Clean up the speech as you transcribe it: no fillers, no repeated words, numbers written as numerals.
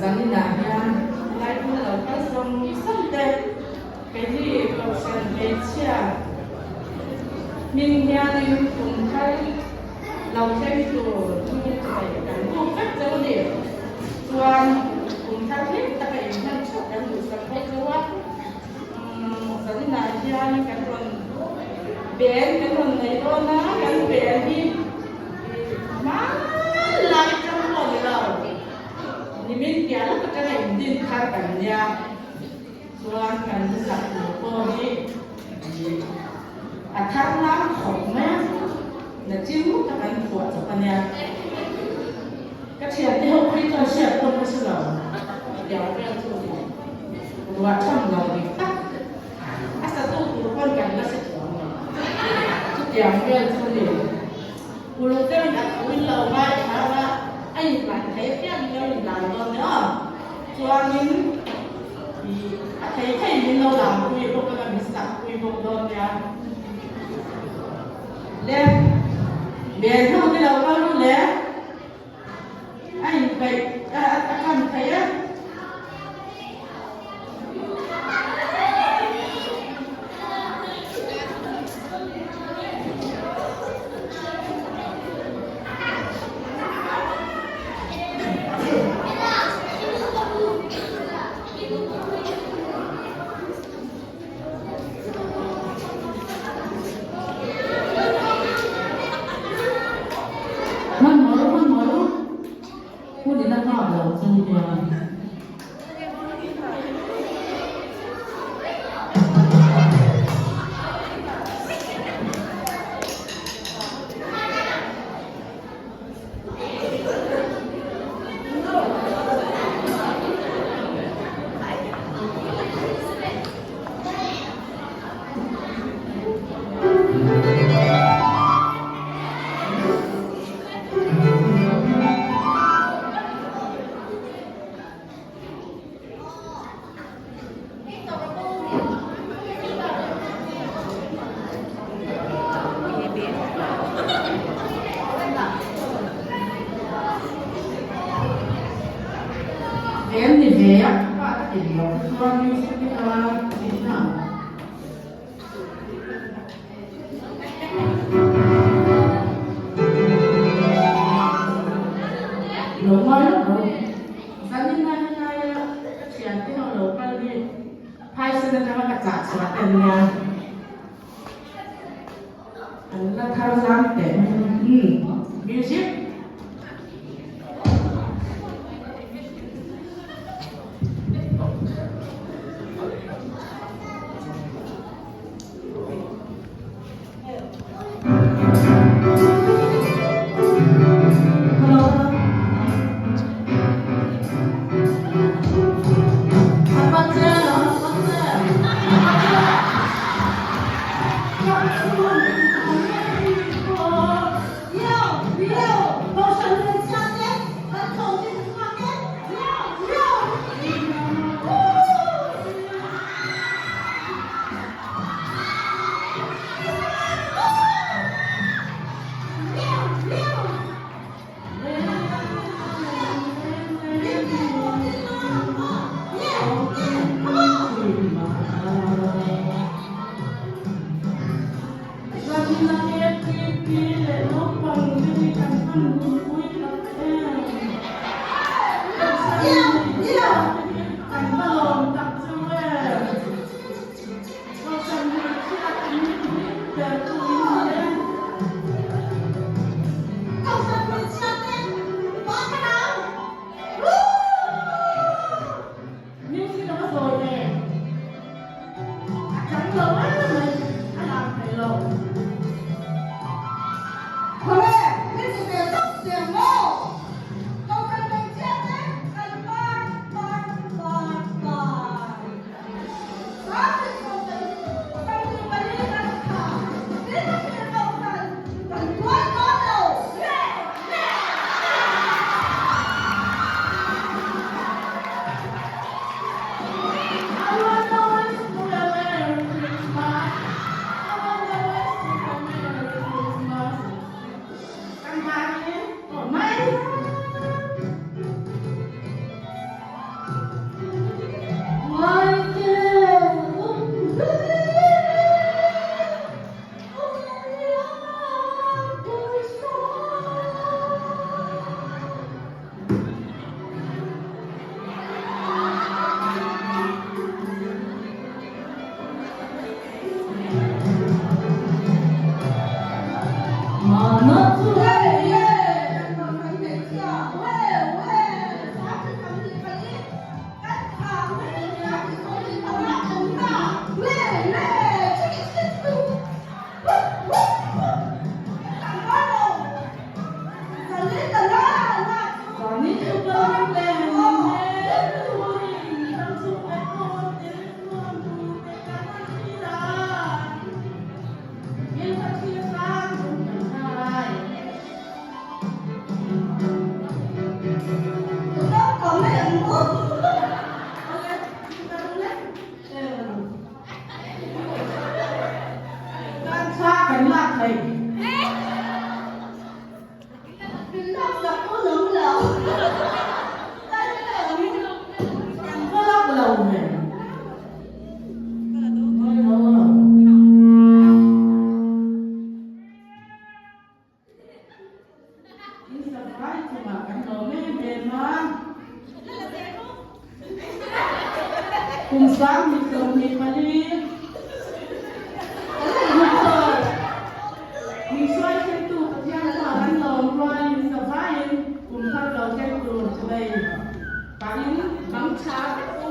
Zaninah hian helai hmuna lo kal zawng zawng te keini Kohhran hmeichhia hming hianin kum thar lo thleng tur hming chibai kan buk vek chauh a ni. Chuan kum thar hlim taka inhman theuh kan duhsak bawk chauh a. Zaninah hian kan rawn pen kan rawn nei dawn a, kan pen hi hmanlai atang pawh ni lo, nimin piah lawk atanga indin thar kan nia, chuan kan sak tur pawh hi a thar lam khawp mai a, na chin tak an phuah chawp a nia. Ka thiante ho phei chuan hriat pawh ka hre lo, tiang vel chu ni. Ruah tham lo dik tak a satu tur pawn kan la hre chuang lo. Chutiang vel chu ni. Uluk deuhin a thu in lo ngai thar a, a inlan thei apiang in lo inlan dawn nia aw. Chuanin ih a thei thei min lo lam pui bawk anga min sak pui bawk dawn nia. Le, bel ho te lo kal ru le. A inpeih a a kan theih e. Hmanhmawh ru hmanhmawh ru hun ina nghak lo chu hian. Em ni ve a, pa ka ti lo chuan music te kha tihna ang. Lo ngai lawk lo. Zanin a helaia ka thiante ho lo kal hi phaisen atanga ka chah chhuah te an nia. An la thar zam teh mai a. Umm music. In savai chungah kan lawm em em a. Kum 2024 Hnathawh min hruai thlengtu Pathian chuan an lawm rualin savaiin kum thar lo thleng tur chuvei pahin mang tha vek u.